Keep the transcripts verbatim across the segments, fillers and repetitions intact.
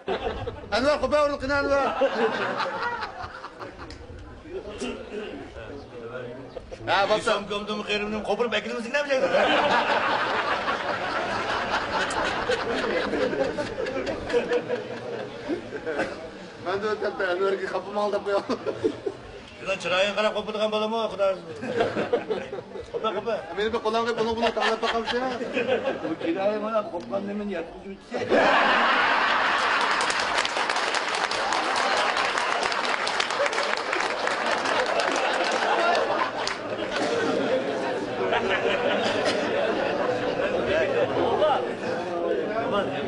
ئەنۋەر، قوپار ئۇنى قېنى، ئەنۋەر. ھە، بوپتۇ. ئىسلام كومدىمۇ قېرىمنى قوپۇرۇپ ئەكىلمىسىڭ نېمە دەيدۇ؟ مەن دە ئۆتەمدە ئەنۋەرگە خاپىماڭ دەپ قويۇڭ. شۇنداق چىرايىغا قاراپ قوپىدىغان بالىمۇ، خۇدا. قوپا، قوپا. مېنى بىر قولۇڭغا بۇنىڭ بۇنىڭ تاڭلاپ باقامسەن؟ بۇ چىرايىڭ بىلەن قوپقاننى مەن ياتقۇزۇپ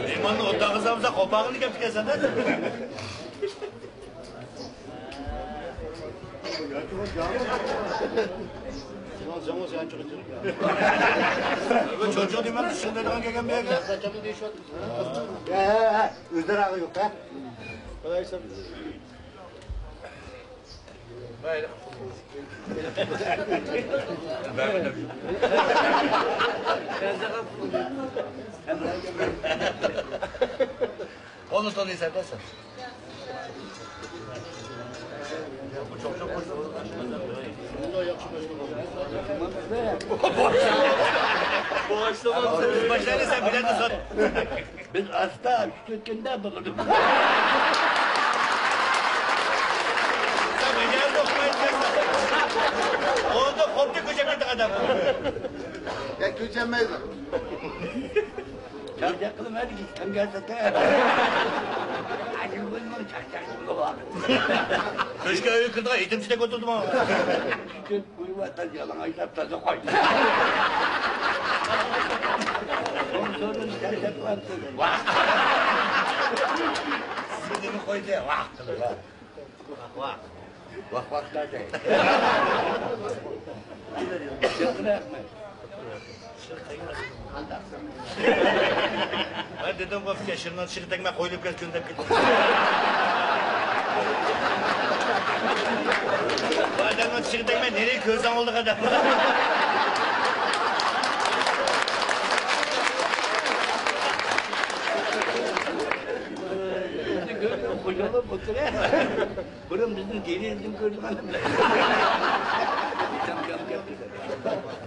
مېھماننى ئوتتاغا سالمىسا، قوپاغىنى كەپتىكەنسەن-دە. چوچۇ دېمەم، شۇندايدىغان كەلگەن بۇ يەرگە. ھە، ھە، ھە، ئۆزلىرى ئاغا يوق، ھە؟ قولنى تونۇيسەن-دە سەن. باشلىغانسىز. باشلايلى سەن بىلەندە سات. بىز ئاستا چۈشۈپ كەتكەندە بولىدۇ. سەن بىلەندە ئۇقمايسەن. ئۇندا خوپتا كۆچەپ كېتىدۇ ئادەم. يا كۆچەلمەيدۇ. چاقچاق قىلىپ ھەدە كەلسەتە. ئاجىل بولماڭ، چاقچاق قىلىپ. كۆشكە ئۆيگە كىرىدىغان يېتىمچىدەك ئولتۇردىمۇ؟ سۈت قۇيۇۋاتقان يالىڭاچلاپ تازا قويدى. سوڭسۇرۇن چاقچاقلاپ تۇردى. ۋاھ! سۈتىنى قويدى، ۋاھ قىلىپ. ۋاھ، ۋاھ. ۋاھ، ۋاھ دەيدۇ. مەن دېدىمغۇ، ئۇكا، شىرنان چىشىغا تەگمەي قويۇلۇپ كەتكىن دەپ كەتتىم. ئادەمنىڭ چىشىغا تەگمەي نېرىگە كۆرسەڭ بولدى ئادەم. خوجالىق ئولتۇرە. بۇرۇن بىزنىڭ دېرىزىدىن كۆرىدىغان.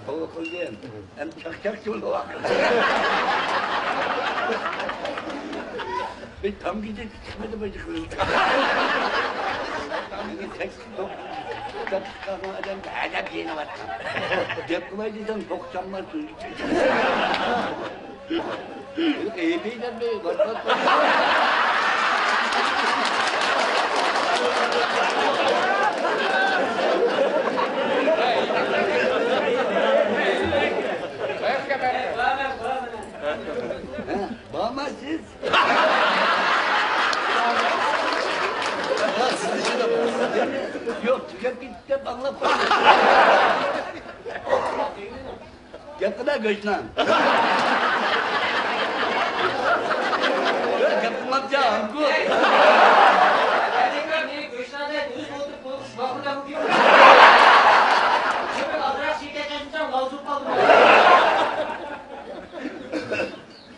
توۋا قىلدىم. ئەمدى چاقچاقچى بولۇپ. بىز تام كېچە چىقمىدى بۇ يىقىلدى. ئادەم ھەدەپ يېنىۋاتقان. گەپ قىلاي دېسەم، توقسان بار سۆزى. بارما سىز؟ يوق، تۈگەپ كېتىپتۇ دەپ ئاڭلاپ قالدىم. گەپ قىلە گۆشنان. گەپ قىلماپچە ھاڭگۇ.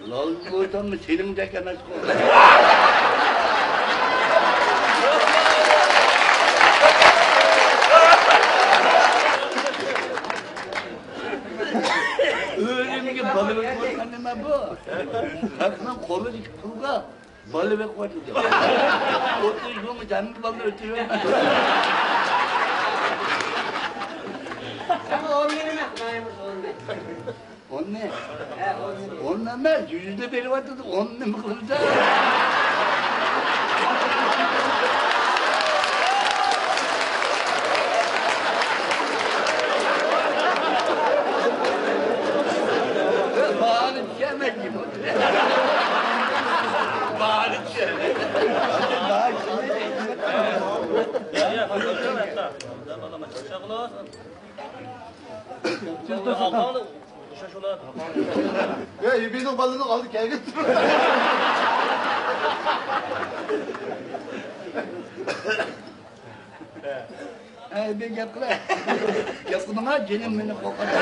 لال بولسام سېنىڭدەك ئەمەسقۇ. ئۆزۈمگە بالا بېقىۋاتقان نېمە بۇ؟ خەقنىڭ قولىدىكى پۇلغا بالا بېقىۋاتىدۇ. ئوتتۇز يىلمۇ جانلىق بالىنى ئۆتۈرۈۋەرمەيدۇ. ساڭا ئون بېرىمەن، خۇدايىم ئۇرسۇن، ئون بېرىمەن. ئوننى؟ ھە، ئوننى. ئوننى ئەمەس، يۈزنى بېرىۋاتىدۇ، ئوننى نېمە قىلىمىز؟ باھانى چۈشەنمەيدۇ. باھانى چۈشەنمەيدۇ. يا، يۈبىنىڭ بالىنىڭ ئالدى كەلگەن. ئەي، بىر گەپ قىلاي. گەپ قىلدىڭا، جېنىم مېنى قورقۇتتى.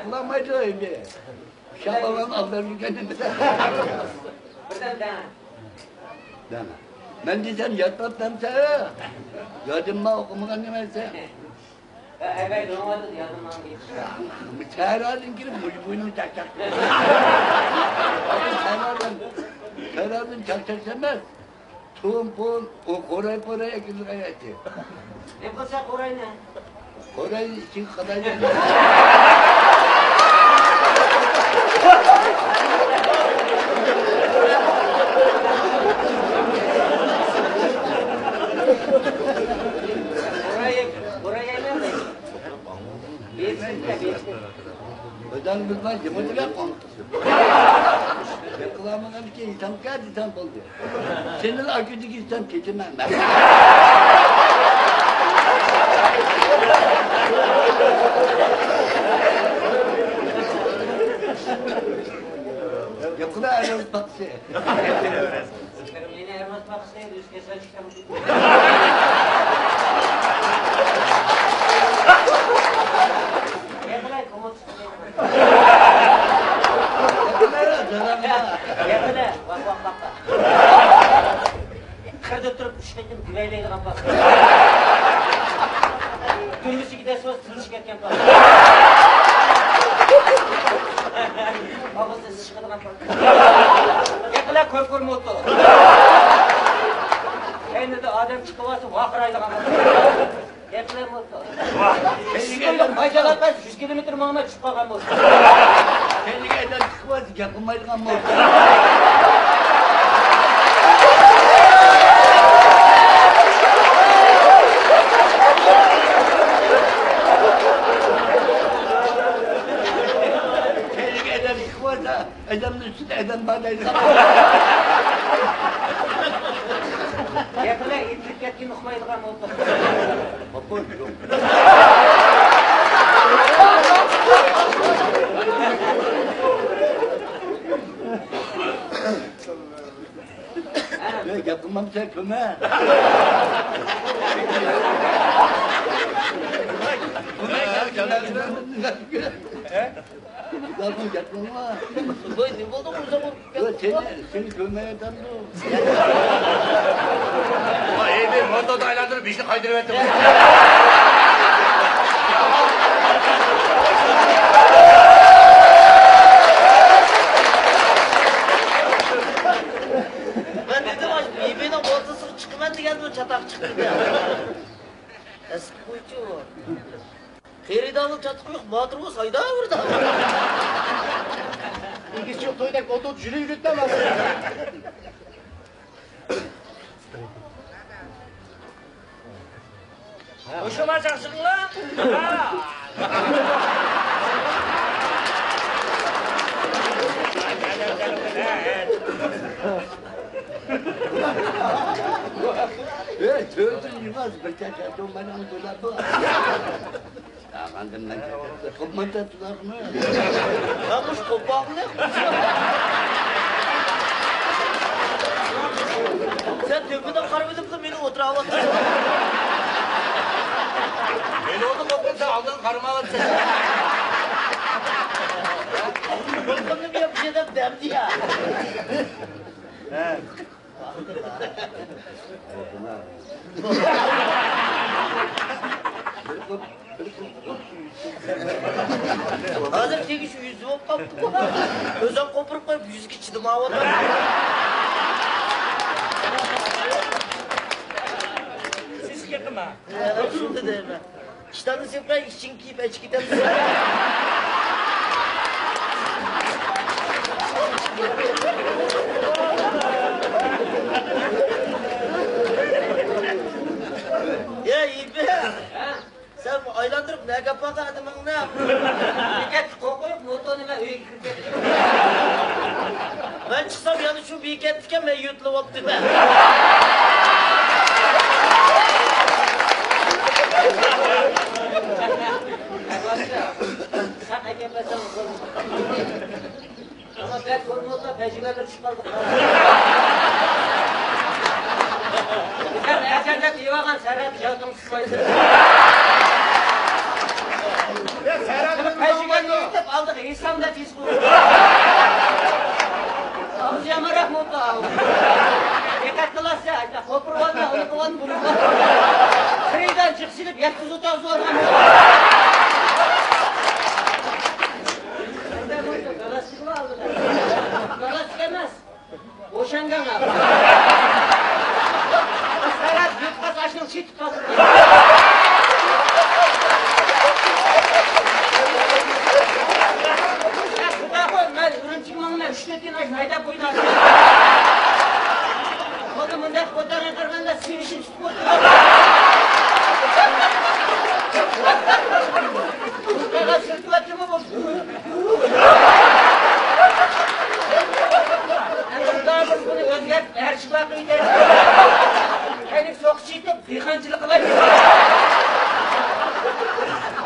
قىلالمايدۇ ئەمدى. شاپامان ئالدىرىپ يۈرگەن. بىردەم دەڭ. دەڭ. مەن دېسەم ياتماپتىمسەن؟ يادىمما ئوقۇمىغان نېمەسەن؟ ھەي، ھەي، دېڭىۋاتىدۇ، يادىمما. سەھرادىن كېلىپ مۇشۇ بوينۇمنى چاقچاق. سەھرادىن، سەھرادىن چاقچاق ئەمەس. تۇم پۇم، ئۇ قوراي پوراي ئەكېلىدىغان ئەتى. نېمە قىلسا قوراينى؟ قوراينى ئىچىگە قالايلى. قوراي، قوراي ئەمەس. بېسىم، بېسىم. بىردەم بىلمەي يېمىدىلا قالدى. يىقىلامىغان كېيىن ئېيتامكەن دېسەم بولدى. سېنىلا ئاكىدىكى ئېيتسام كېتىمەن مەن. يىقىلا ئەرەز باقسى. مېنى ئەرەز باقسى، ئۆزى كېسەل چىقىرىپ. يىقىلا، كومۇت. يەنە، ۋاق، ۋاق، ۋاق، ۋاق. قىردا تۇرۇپ ئۈچ قېتىم دېۋەيلەيدىغان پاختا. تۈرمىسىگە دەسسىۋالسا تىللىشىپ كەتكەن پاختا. ئاغزى چىقىدىغان پاختا. گەپلەر كور-كور موتور. كەينىدە ئادەم چىقىۋالسا ۋارقىرايدىغان پاختا. گەپلەر بولسا. كەينىگە ئەدەم مايدالاپ يۈز كىلومېتىر ماڭماي چۈشۈپ قالغان بولسا. كەينىگە ئەدەم چىقىۋالسا گەپ قىلمايدىغان بولسا. كەينىگە ئەدەم چىقىۋالسا ئەدەمنىڭ ئۈستىدە ئەدەم بار دەيدىغان. يېقىندا ئېتىلىپ كەتكىنى ئۇقمايدىغان بولدۇق. يا، گەپ قىلمامسەن، كۆمە. يا، بۇ گەپ قىلما. ۋاي، نېمە بولدى، ئۇزاق بولۇپ يا، كەتتى. سېنى، سېنى كۆرمەيۋاتامدۇ؟ ۋاي، ئەيبى، موتورنى ئايلاندۇرۇپ، بېشىنى قايتۇرۇۋەتتىم. مەن دېدىم، ئاشۇ بىبىنىڭ موتىسىغا چىقىمەن دېگەندىمۇ، چاتاق چىقتى دە. ئەسقى قويچۇ. خېرىدارلىق چاتىقى يوق، ماتروس ھايداۋېرىدۇ. ئىگىسى يوق تويدەك ئوت-ئوت جۈرۈۋېرىدۇ ماشىنا. ھوشۇما چاقچىقىڭلار. ئەي، تۆتىنچى يىغاس بىر چاقچاق مانا بۇلار بار. ئاندىن مەن قوپمايتتى تۇراقمۇ. مەن مۇشۇ قوپاقنى. سەن تۆپىدىن قارىۋېلىپلا مېنى ئولتۇراۋاتىسەن. مېنى ئولتۇر قوپتۇم، سەن ئالدىن قارىمايۋاتىسەن. قوپقىنىم يوق، بىر ئادەم دەمدى يا. ھە. ھازىر تېگىش يۈزى بولۇپ قاپتۇ. ئۆزۈم قوپۇرۇپ قويۇپ، يۈزگە چىدىمايۋاتىمەن. سېسىق يېقىما؟ ھە، شۇنداق دەيمەن. ئىشتاننى سېپىپ، ئىچىڭ كىيىپ ئەچىپ كېتەمسەن. يا يىپى، سەن ئايلاندۇرۇپ نەگە ئاپارغان ئادىمىڭنى؟ بېكەتتە قويۇپ، موتورنى مەن ئۆيگە كىرىپ كەتتىم. مەن چىقسام يەنە شۇ بېكەتتىكەن، مەن يۆتىلىۋاپتىمەن. سەن ئەكەلمەسەڭ بولمايدۇ. ئەمما بەك كۆرمىدىلا، پەيجىگەرلەر چۈشۈپ قالدى. سەن ئەكەل دەپ يەۋالغان سەرھەت يالتىڭ چۈشمەيدۇ. يا، سەرھەت پەيجىگەرنى يۆتەپ ھېسام دەپ ھېس قىلدىم. ئاغزى يامانراق بولۇپتۇ. دىققەت قىلارسەن، قوپۇرۇۋالما، ئۇنى قىلغان، بۇنى قىلغان. خېرىدار جىق سېلىپ، يەتكۈزۈپ تاغزىۋالغان. گالاستۇكمۇ ئالدىدا؟ گالاستۇك ئەمەس. بوشانغان ئاغزى. سەرھەت يۇتقاس ئاشنىڭ چېتى مەن ئۈرۈمچىگە ماڭىمەن، ئۈچ تۆت يىل ھەيدەپ قويدۇم. خۇددى مۇنداق كوتارغا قارىغاندا سېۋىشىم چۈشۈپ قوپتۇ. سۈرتۈۋەتتىمۇ بولدى. ئەمدى خۇدا بىر بۇنى ئۆزگەرتىپ، ھەر شىپا قىلىۋېتەر. كەينىگە سوقۇش يېتىپ، دېھقانچىلىق قىلاي.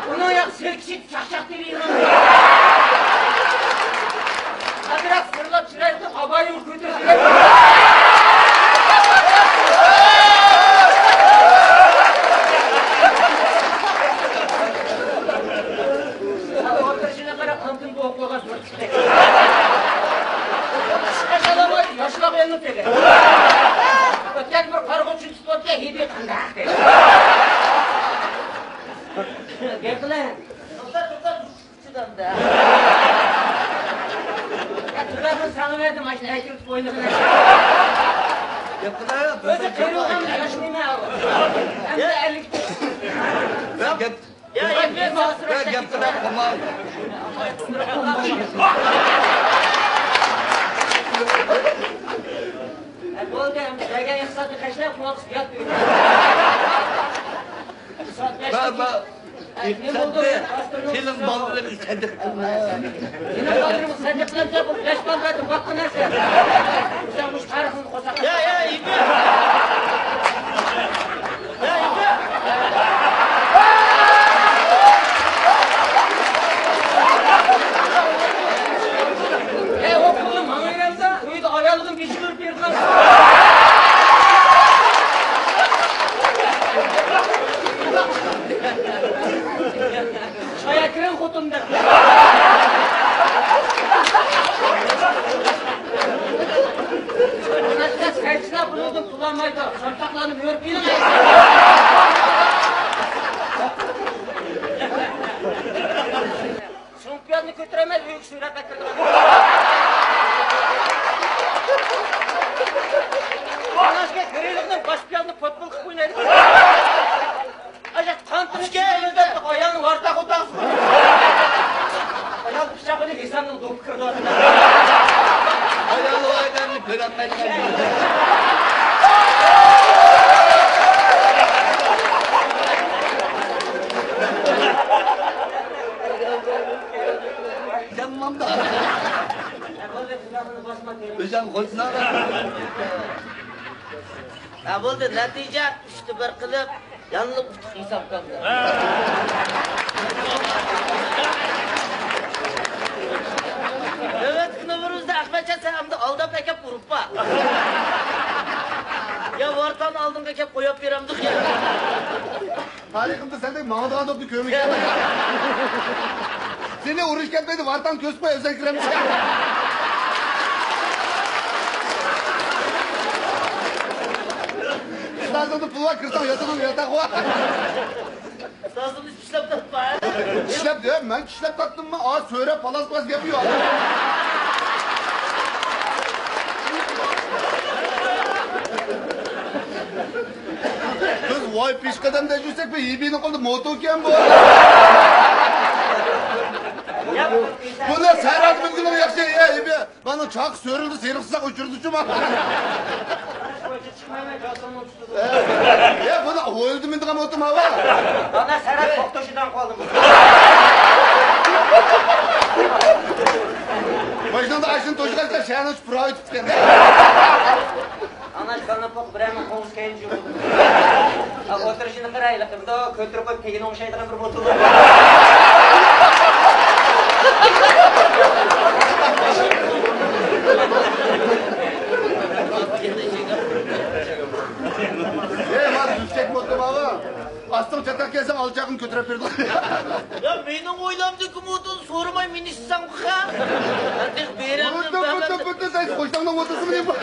ئۇنىڭ ياق سىركىشىپ، چاقچاق تېرىيدىغان. ئازراق سىرلاپ چىرايلىق ئابايىمنى كۆتۈرۈپ يۈرەي. ئولتۇرۇشىنى قارا، قاندىن بوغۇپ قويغان. ياشلاپ ئېلىنىپ كەلگەن. ئۆتكەن بىر قارىغۇچى تۇتۇپ ئۆتكەن، ھىدى قانداق دېدى. گەپ قىلە. توختا، توختا، چىدامدا. يا، تۇرابىنى ساڭا بەردىم، ماشىنا ئەكىرىپ ئوينىغىن. گەپ قىلە. ئۆزى قېرىۋالغان ياش نېمە ئۇ؟ ئەمدى ئەللىك. گەپ يا، يا، گەپ قىلماي قويماڭ. بولدى، ئەمدى بەرگەن ئىقتىسادنى خەجلەپ، قۇلاق ئۈستىگە ياتتى. بار، بار. ئىقتىسادنى، تىلىڭ بالىلىرىنى سەدىقە قىلما. سېنىڭ بالىلىرىڭ سەدىقە قىلىپ، بۇ بەش بالىلارنى باققان نەرسە. سەن مۇشۇ تارىخىڭنى قوساق. يا، يا، يىگىت. ئەي، ئۇ پۇلنى ماڭا بېرەمسەن، ئۆيدە ئايالىغىنى بېشىغا ئۇرۇپ بېرىدىغان. چايا كىرىڭ خوتۇن دەپ. سەيچىلەر بۇنىڭدىن پۇل ئالمايدۇ. شامتاقلارنى مۈرۈپ بېرىڭ. سۇڭپىيازنى كۆتۈرەلمەي ئۆيگە سۆرەپ ئەكىردىم. ئاناشكە گىرىلىقنىڭ باش پىيازنى پوتبول قىلىپ ئوينايدۇ. ئاجا قان تىرىشكەن دەپ ئايالنى ۋارتاق ئوتاقسىز. ئايال پىچاق ئېلىپ ھېسامنىڭ دوپپا كىردى. ئايال ئۇ ئادەمنى كۆرەلمەيدىكەن. جانلامدا. ئۆزەم خوشنا. ھە، بولدى، نەتىجە ئۈچتە بىر قىلىپ، يەنىلا ئۇتۇق ھېسابكەن. نۆۋەتتىكى نومۇرىمىزدا ئەخمەتجان، سەن ئەمدى ئالداپ ئەكەپ ئۇرۇپ بار. يا ۋارتانى ئالدىمغا ئەكەپ قويۇپ بېرەمدۇق يا. تارىخىمدا سەندەك ماڭىدىغان توپنى كۆرمىگەن. سېنى ئۇرۇش كەتمەيدۇ، ۋارتاڭ كۆرسىتمەي ئۆزۈڭ كىرەمسەن. ئۇستازىڭدىن پۇل ئال، كىرسەڭ ياتىقىڭ ياتاق بار. ئۇستازىمنى چىشلەپ تارتما. چىشلەپ دە، مەن چىشلەپ تارتتىممۇ؟ ئا، سۆرە پالاس پالاس گەپ يوق. بىز ۋاي پېشقەدەم دەپ يۈرسەك، بىر ھىبىنىڭ قولىدا موتوكەن بۇ. بۇنى سەرھەد بىلگىنىڭ ياخشى، ئە، ھىبى. مانا چاق سۆرىلدى، سېرىقسىزاق ئۆچۈردىچۇ ما. ئە، بۇنى ئويلىدىم ئىندىغان ئوتۇم ھاۋا. مانا سەرھەد توختىشىدىن قالدىم. ماشىنىدا ئاشۇنى توشۇغاچقا شەھەرنىڭ پۇراۋى تۇتقان. ئانا كاناپوق بىرەرنىڭ قوڭۇز كەينى جۇمۇپ. ئولتۇرۇشىنى قارايلى، قىمدا كۆتۈرۈپ قويۇپ كەينى ئوڭشايدىغان بىر موتور. ئەي، ما، يۈكسەك موتور بارغۇ. ئاستىڭ چاتاق كەلسەڭ، ئالچاقنى كۆتۈرۈپ بېرىدۇ. يا، مېنىڭ ئويلامدىكى موتورنى سورىماي مىنىشسەڭ خا. بىردىن، بىردىن، سەن قوشناڭنىڭ موتورسىمۇ دەيمەن.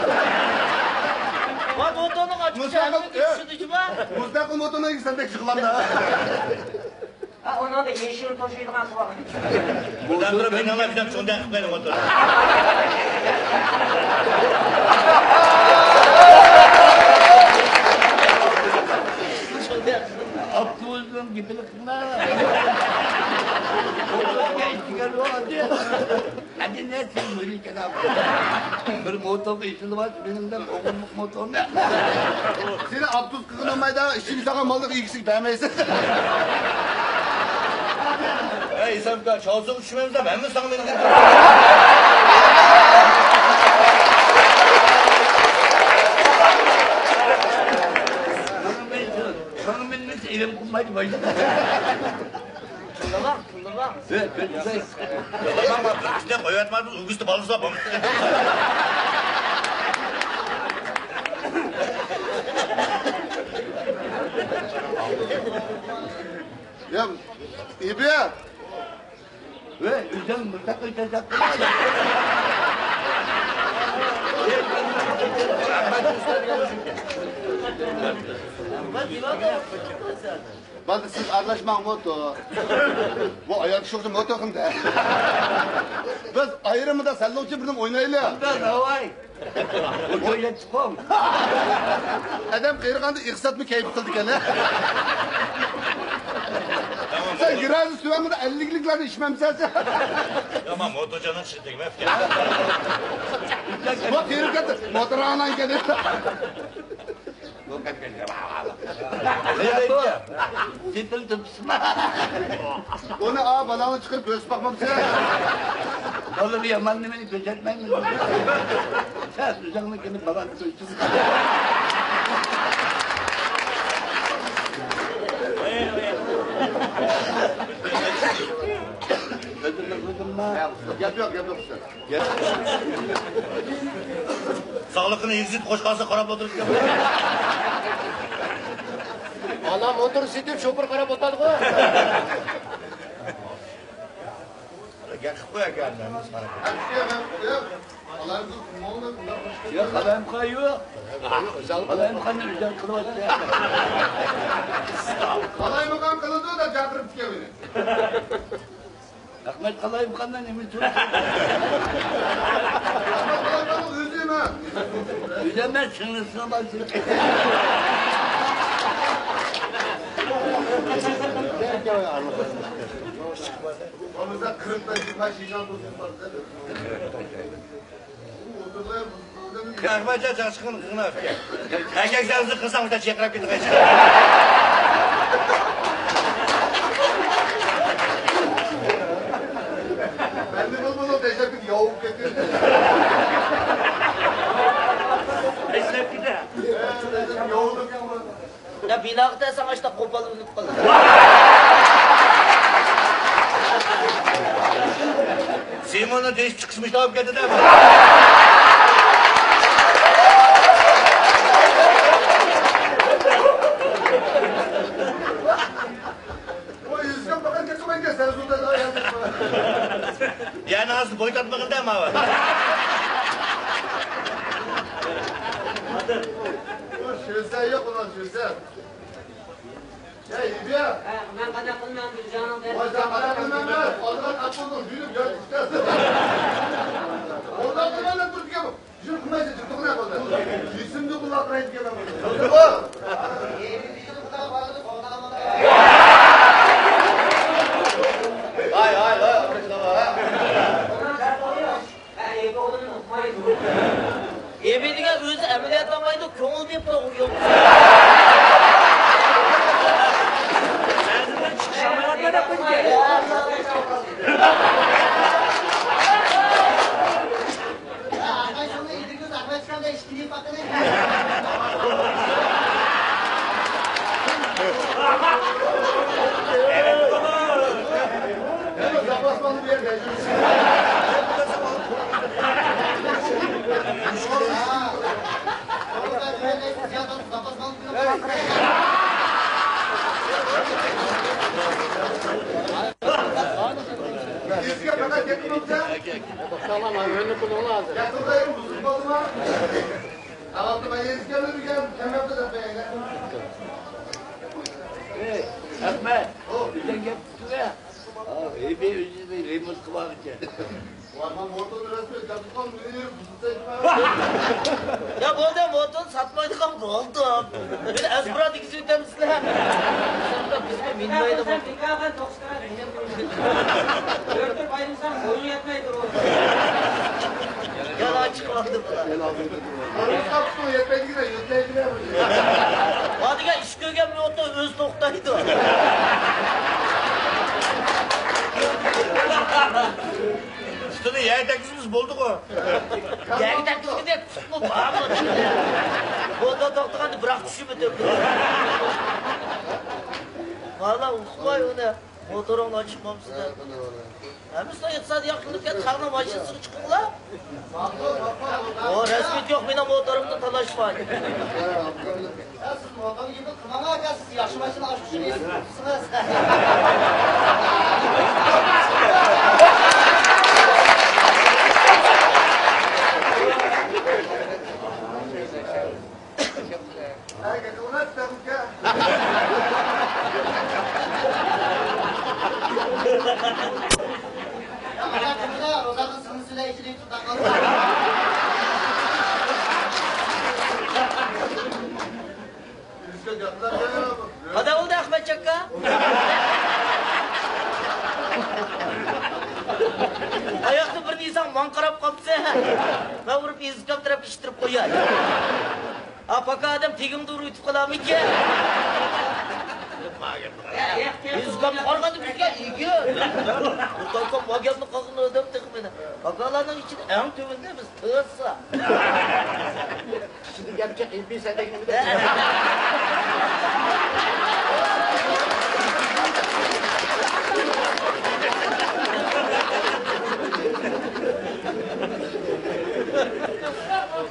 ۋا، موتورنىڭ ئاچقۇچى مۇستەقىل، ھەممىگە چۈشىدۇ جۇما. مۇستەقىل موتورنىڭ ئىگىسى سەندەك جىقلامدا. ھا، ئۇنىڭدا يېشىل توشۇيدىغان بار. بۇ دەم بىر مېنىڭلا بىلەن چوڭدەك قىلىپ بەرمەيدۇ موتور. ئاپتوبۇسنىڭ گېپىنى قىلما. ئەدىنە سىز مۇرىكەن. بىر موتورغا ئېسىلىۋاتىدۇ، مېنىڭدىن ئوغرىلىق موتورنى. سېنى ئاپتوبۇس قىلغىنىم مايدا، ئىچىگە سالغان مالنى ئىگىسىگە بەرمەيسەن. ئەي، ھېسابكار، چالسىغا چۈشمەيمىز دەپ، ھەممە ساڭا مېنىڭ. ساڭا مېنىڭ ئېلىم قىلمايدۇ، بايدا. تىللىماڭ، تىللىماڭ. يوللىماڭ، بىر ئىشنى قويۇۋەتمەڭ، بىز ئۆگزىدە بالىسى بار، بولمىسا. يا، ئىبى! ۋەي، ئۆزۈڭ مۇشتاق ئۆتەسەن. بالدى، سىز ئارىلاشماڭ، موتو. بۇ ئايال كىشى ئۈچۈن موتو قىلدى. بىز ئايرىمىدا سەنلىڭچە بىرنېمە ئوينايلى. داۋاي. ئادەم قېرىغاندا ئىقتىسادمۇ كەيپ قىلىدىكەن، ھە؟ سەن گرازىس تۆۋەنمىدە ئەللىكلىكلەرنى ئىچمەمسەن سەن؟ يامان موتوجاننىڭ چىشى تەگمەپتىكەن. بۇ تېرىپ كەتتى. موتور ئاڭلايدىكەن. ئۇنى ئا بالاڭنى چىقىرىپ ئۆسۈپ باقمامسەن؟ بالىغا يامان نېمىنى كۆرسەتمەيمىز. سەن ئۆزۈڭنىڭكىنى بالاڭغا كۆرسىتىپ. گەپ يوق، گەپ يوق. ساغلىقىنى يېگۈزۈپ قوشقانسا قاراپ ئولتۇرۇپتىكەن. ئانا موتور سېتىپ شوپۇر قاراپ ئولتۇرىدىغۇ. گەپ قىلىپ قوي ئاكا. يا، قالايمىقان يوق. قالايمىقاننى ئۆزۈڭ قىلىۋەت. قالايمىقان قىلىدۇ دەپ چاقىرىپتىكەن مېنى. ئەخمەت قالايمىقاندا نېمە تۇرۇپ؟ ئەخمەت قالايمىقاننىڭ ئۆزى مەن. ئۆزى ئەمەس، سىڭلىسىنىڭ بالىسى. بولمىسا قىرىق بەش يىل شىشان تۇرسۇن. قىرىقمايچە چاقچىقىنى قىلغىنا ئەپكەن. ئەركەك زەۋزە قىلساڭ، بىر چېقىراپ كېتىپ قايتىسەن. مەننى بۇ، بۇنى تەشلەپ كېتىپ ياۋۇپ كەتتى. تەشلەپ كېتە. ياۋۇپ كەتتى. يا بىناغا تەسەڭ ئاشتا قوپال ئۈنۈپ قالىدۇ. سىموننى دېيىشىپ چىقىشمىش تاپىپ كەتتى-دە. يەنى ھازىر بوي تارتمىغىن-دە ماۋۇ. شۆسە يوق ئۇلار، شۆسە. يا، يىگىت. ھە، مەن قانداق قىلىمەن، بىر جانىڭ دەردى. ۋاي، سەن قانداق قىلىمەن، مەن ئالدىغا قاپ بولدۇڭ، يۈرۈپ يۈر. ئالدىغا قىلىمەن دەپ تۇرىدىكەنمۇ؟ يۈرۈپ قىلمايسەن، جىق تۇغنى قىلدى. يۈسۈمدە قۇلاق قىلايدىكەنمەن. ۋاي، ۋاي، ۋاي. ئېبى دېگەن ئۆزى ئەمەلىيەتلەنمەيدۇ، كۆڭۈل دەپ توغرا يول. توختاڭلار، مانا ئۆينى قىلىڭلار ھازىر. ياتىدىغۇ بۇزۇلۇپ قالدىمۇ؟ ئەي، ئەخمەت، بىزدىن گەپ تۇتۇۋە. ھېبى ئۆزى رېمونت قىلىۋالغىچە. يا بولدى، موتورنى ساتمايدىغان بولدۇم. بىر ئەزبىرا دېگۈزۈۋېتەمسىلەر؟ بىزگە مىنمەيدىغان. بىكارغا توختىغان ئېنىق. كۆرۈپ بايرىمسان بويۇڭ يەتمەيدۇ. يالا چىقىۋالدى بۇلار. ئادىگە ئىش كۆرگەن مىنۇتتا ئۆزى توختايدۇ. ئۈستىدە يەر تەگكۈزىمىز بولدىغۇ. يەرگە تەگكۈزگۈدەك تۇتۇپمۇ بارمۇ؟ موتور توختىغاندا بىراق چۈشۈمىدى. ۋاللا ئۇقماي ئۇنى. موتورۇڭنى ئاچىپ مامسىز دەپ. ھەممىسى ئىقتىسادىي ياخشىلىنىپ كەتتى، خەقنىڭ ماشىنىسىغا چىقىڭلار. ئۇ رەسمىيىتى يوق، مېنىڭ موتورۇمنى تالاشماي. سىز موتورنى يېپىپ قىلماڭ ئاكا، سىز ياخشى ماشىنا ئاشۇشىنى ئېسىڭىز. قانداق بولدى ئەخمەتجان ئاكا؟ ئاياقتا بىر دېسەڭ ماڭا قاراپ قاپسەن. مەن ئۇرۇپ ئىزكام تەرەپكە ئىتتىرىپ قوياي. ئا، پاكا ئادەم تېگىڭدە ئۇرۇۋېتىپ قالارمىكىن؟ ئىزكام قارىغاندا بىزگە ئىگە. بۇ تايكام ما گەپنى قىلغىنى ئادەم تېخى مېنى. پاكالارنىڭ ئىچىدە ئەڭ تۆۋەندە بىز تىزسا. ئىچىدە گەپ جىق، ئىبلىس ئەتەك نېمە دەپ؟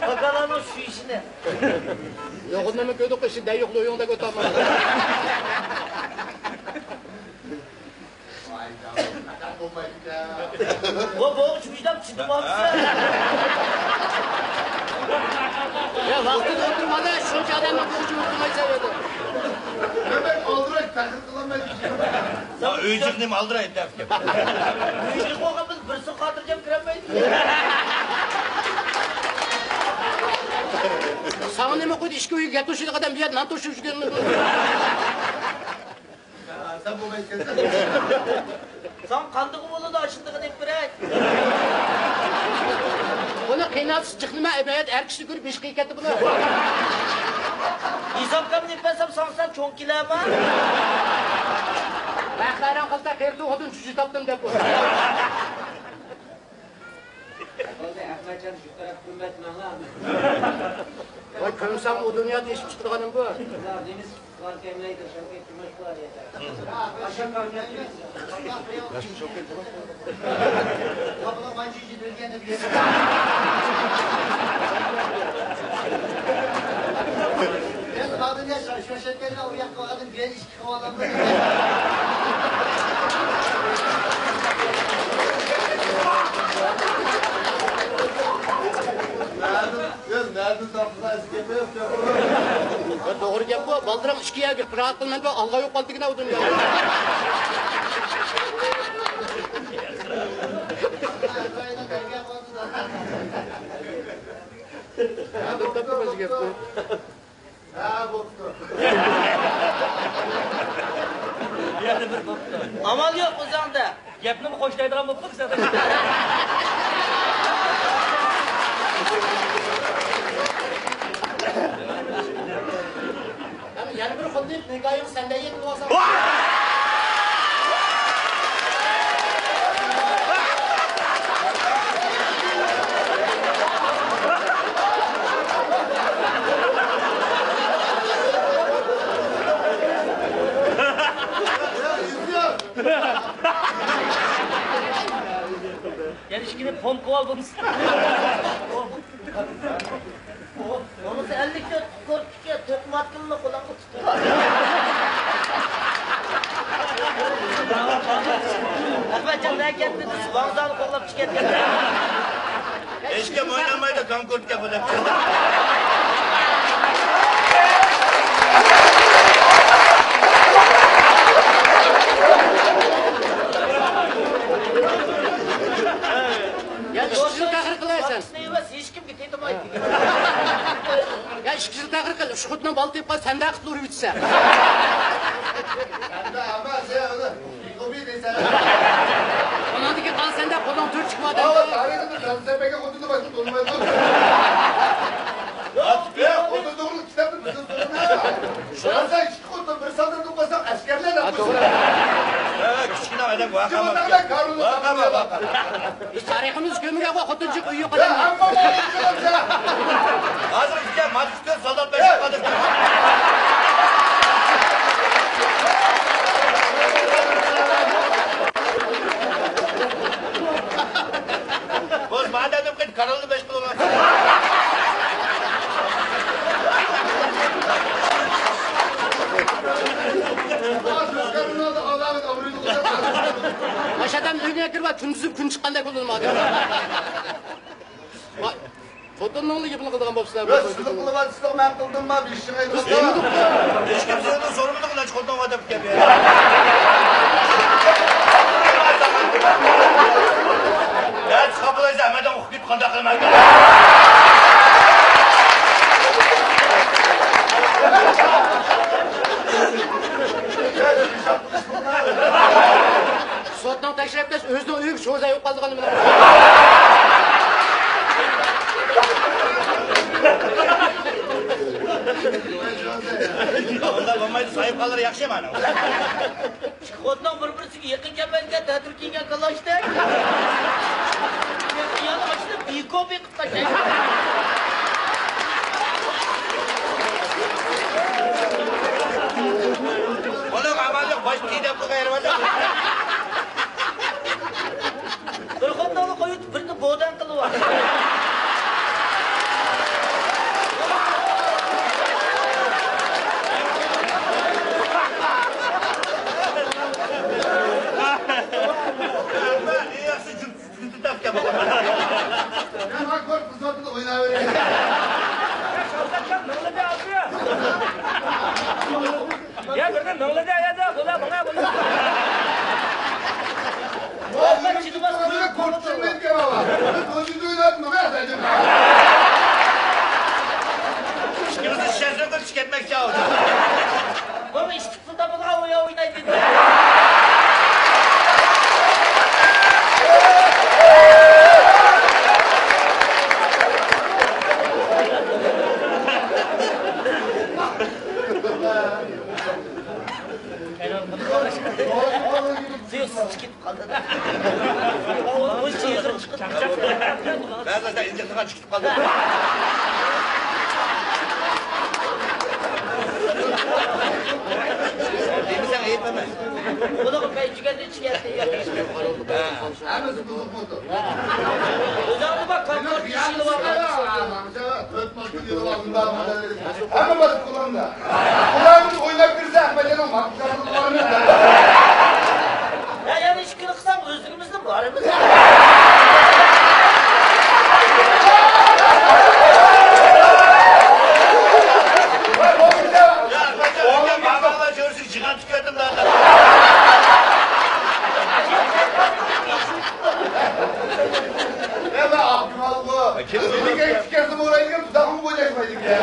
پاكالارنىڭ شۇ ئىشىنى. يوغىنىمۇ كۆردۇق، ئىشى دەييۇقلۇ ئۆيۈڭدە كۆتەرمە. بۇ، بۇ ئۈچ مۇشتاق چىدىمامسىز؟ يا، ۋاقتىدا ئولتۇرمادا، شۇنچە ئادەمنى بۇ ئۈچ ئولتۇرمايسەن ئۆيدە. نېمە ئالدىراش، تەخىر قىلالمايدۇ. ئۆيجۈك نېمە ئالدىرايدۇ دەپ گەپ. ئۆيجۈك بولغان بىز بىرسى خاتىرجەم كىرەلمەيدۇ. ساڭا نېمە قويدى؟ ئىككى ئۆيگە گەپ توشۇيدىغان ئادەم بۇ يەردە نان توشۇپ يۈرگەن. سەن بولمايسەن. ساڭا قاندىغۇ بولىدۇ، ئاشۇندىغىنى ئېلىپ بېرەي. بۇنى قىينالسا جىقنىما ئەبەد ئەر كىشىنى كۆرۈپ بېشى قېيىپ كەتتى بۇنى. ھېسابكامنى ئېلىپ بەرسەم ساڭا سەل چوڭ كېلەرما؟ ۋەقەرەڭ قىلسا قېرىتىۋ خوتۇن چۈجە تاپتىم دەپ بولسا. بولدى، ئەخمەتجان شۇ تەرەپ كۆرمەيتمەڭلار. ۋاي، كۆرمىسەڭ ئۇ دۇنيادا ئېشىپ چىقىدىغانىم بۇ. توغرا گەپ بۇ، بالدۇرراق ئىككى يەرگە پىراق قىلمىدى، ئالغا يوقالدىكىنە ئۇدۇم. ھە، بىر تاپتىم ئۆزى گەپنى. ھە، بوپتۇ. يەنە بىر بوپتۇ. ئامال يوق ئۆزۈڭدە. گەپنىمۇ خوشلايدىغان بوپتۇ سەن. يەنە بىر خۇددى نىگايىڭ سەندە يېتىپ بولسا. يەنە ئىككىنى پومكىۋال بولمىسا. بولمىسا ئەللىك تۆت كورتىكى توقۇماتكىنىلا قولۇڭغا تۇتۇپ. قاچان نەگەندىن ۋاڭزانى قوللاپ چىقىۋەتكەن. ھېچكىم ئوينالمايدۇ، كونكورتكە بۇ دەپ. يا، ئىككى يىل تەخىر قىلايسەن. يا، ئىككى يىل تەخىر قىل، شۇ خوتۇننىڭ بالا تېپىپ قالسا، سەندە قىتىلىپ ئۆلۈۋېتىسەن. ئەمما، ئەمما، سەن ئۇنى بىكوپى دەيسەن. ئۇنىڭدىكى قال سەندە، قولۇڭ تۆت چىقىۋاتىدۇ. ئاۋۇ تارىخىدا دانسەپەگە خوتۇننى باشقا تونۇمايدۇ. يا، خوتۇن توغرىلىق كىتابنى بىزدىن سورىما. شۇڭا سەن ئىككى خوتۇن بىر ساندىن توپلىساڭ، ئەسكەرلەر دەپ قويسۇن. ھە، كىچىككىنە ئادەم ۋاقا. شۇ ۋاقىتتا كارلوس ۋاقا، ۋاقا. بىز تارىخىمىز كۆمۈگەن بۇ خوتۇنچۇق ئۆيى يوق يا، ئادەملەر. ھەممە ھازىر بىزگە ماتىس كۆز سالدات بەش يۈز قادىر. بولسا مادەم قېيت كارلوس بەش قىلىۋالغان. ئاشۇ ئادەم ئۆيگە كىرىپ، كۈندۈزى كۈن چىققاندەك بولدىم ھازىر. ۋاي، خوتۇننىڭلا گېپىنى قىلىدىغان بوپسىلەر. بىز سىزنى قىلىۋاتسىق، مەن قىلدىمما، بىر ئىشىڭ ئېيتىپ. ھېچكىم سېنى سورىمىدى، قىلىچ خوتۇنغا دەپ كەلگەن. يا، چىقاپ بولايسەن، ھەممەدىن ئۇقۇپ كېتىپ قانداق قىلىمەن؟ سوتنىڭ تەكشۈرۈپ كەلسە، ئۆزىنىڭ ئۆيىگە شوزا يوق قالىدىغان نېمىلەر. ئۇنداق بولمايدۇ، ساھىبخانلار ياخشى مانا. ئىككى خوتۇننىڭ بىر-بىرسىگە يېقىن كەلمەيدىكەن، تەتۈر كىيگەن كالاشتەك. يەنە ئاشۇنى بىكوپى قىلىپ تاشلايدۇ. ئۇنىڭ ئامالى يوق، باش كىيدەپ قويغان يېرى بار. بىر خوتۇننى قويۇپ، بىرنى بودەن قىلىۋاتىدۇ. يا، بىرنى مىڭلىدى ئايادا، بۇلا، ماڭا، بۇلا. ئىككىمىزنى شەزلوڭغا چىقىپ كەتمەكچى ئالدى. بۇ ئىشتىك پۇلدا بۇلار ئويا ئوينايدۇ. تۇيۇقسىز چىقىپ قالدى. بۇ چىقىپ قالدى. بەزىلەردە ئىنجىق تۇرغان چىقىپ قالدى. دېمىسەڭ ئەيىب ئەمەس. بۇنىڭغا مەن يۈگەندە چىكەتتى. ھەممىسى بۇزۇق بولدى. ئۆزۈڭنى بار، كونكورت ئىشلىۋالغان. ھەممە باسىپ قولۇمدا. ئۇلارنى ئويناپ كىرسە، ئەخمەتجاننىڭ ماقۇللارنى بارىمىز. يا، يەنە ئىككىنى قىلسام، ئۆزلۈكىمىزدىن بارىمىز. يا، ئەخمەتجان، ئۆيگە بارماڭلار، كۆرسە، جىغان تۈكەتتىم دەپ. يا، مەن ئاق جۇمالىغۇ. كىم؟ مېنىڭكى ئىككى كەسلىم ئورايدىكەن، دۇداقمۇ بويلاشمايدىكەن.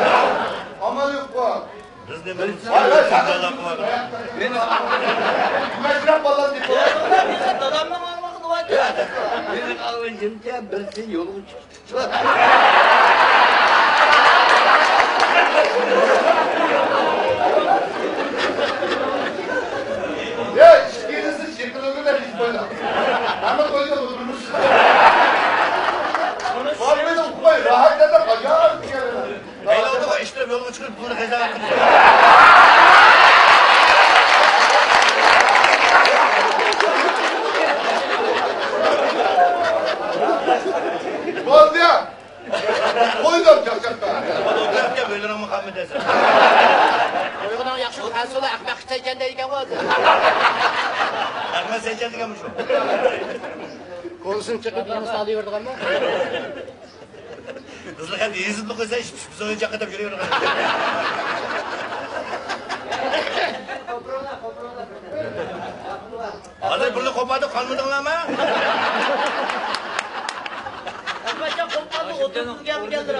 ئامال يوققۇ. بىز نېمە؟ ۋاي، ۋاي، ساقىت. مەشرەپ بالام دەپ. دادامنىڭ ئاڭلىقىنى ۋاي. مېنىڭ ئاڭلىشىمچە، بىرسى يولغا چىقىپ. يا، ئىككىلىسى شېپىلىنى دەپ ئىش قويدى. ھەممە تويدا ئولتۇرمىش. بارمىدى، ئۇقماي، راھەت دەپ، ئاجايىپ ئىكەن. مەيلى ئالدىغا ئىشلەپ يولغا چىقىپ، پۇلنى خەجلەپ. بولدى. قويدۇم چاقچاققا. ئولتۇرۇپ كەپ، ئۆيلىرىڭمۇ قالمىدى دەسەن. ئۇيغۇرنىڭ ياخشى قەنسۇلى ئەخمەق ئىچەيكەن دەيدىكەن ھازىر. ئەخمەت سەيچەن دېگەن مۇشۇ. كولىسىنى چېقىپ، يېڭى سالىۋېرىدىغانمۇ؟ قىزلار ئەمدى يېزىپلا قويسا، ئىش پىشىپ، بىز ئويۇنچاق قېتىپ يۈرۈۋېرىدىغان. ھازىر بۇنى قوپاردى، قانمىدىڭلارمۇ؟ ئەخمەتجان قوپاردى، ئوتتۇرىدىن كەلدى، كەلدى.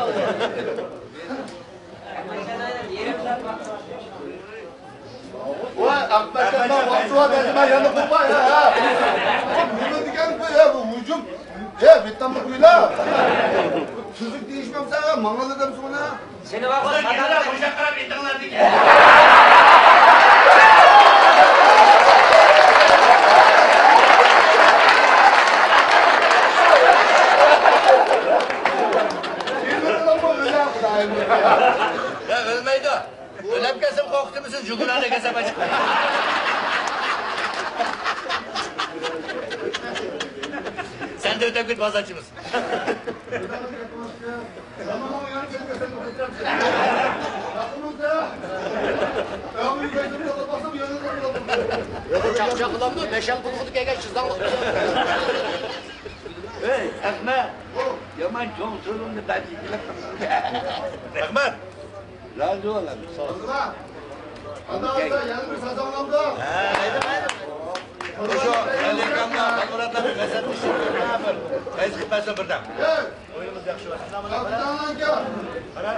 ۋاي، ئەخمەتجان، ماڭا ۋاقتى بار دەيدىمەن، يەنە قوپار، ھە، ھە. نېمە دېگەن بۇ، ھە، بۇ ھۇجۇم؟ ھە، ۋېتناملىق ئۆيلەر. تۈزۈك دېيىشمەمسەن، ھە، ماڭا دەمسەن ئۇنى. سېنى ۋاقىت قەدەر قوشاق قاراپ ئېتىڭلار دېگەن. يا، ئۆلمەيدۇ. ئۆلەپ كەتسەم قورقۇتىمىسىز، جۇگۇنادا كەلسەم ئاچىق. سەن دە ئۆتەپ كېتىپ بازارچىمىز. چاقچاق قىلامدۇ؟ بەشەل قۇلىقىدا كەلگەن شىزاڭلىق. ئەي، ئەخمەت! يامان چوڭ سورۇننى بەرگىلى. ئەخمەت! رازى بولىمەن. ساغ ئول. ئانا، ئاتا، يەنە بىر سازاڭلامدا. ھە، مەيلى، مەيلى. شۇ، ئەلىكامدا، ئابدۇمۇراتلارنى غەزەپلىشىپ، بىر، قايسى قىلىپ بەرسۇن بىردەم. ئويۇنىمىز ياخشى بولسۇن. قاپتانلاركا. قارا.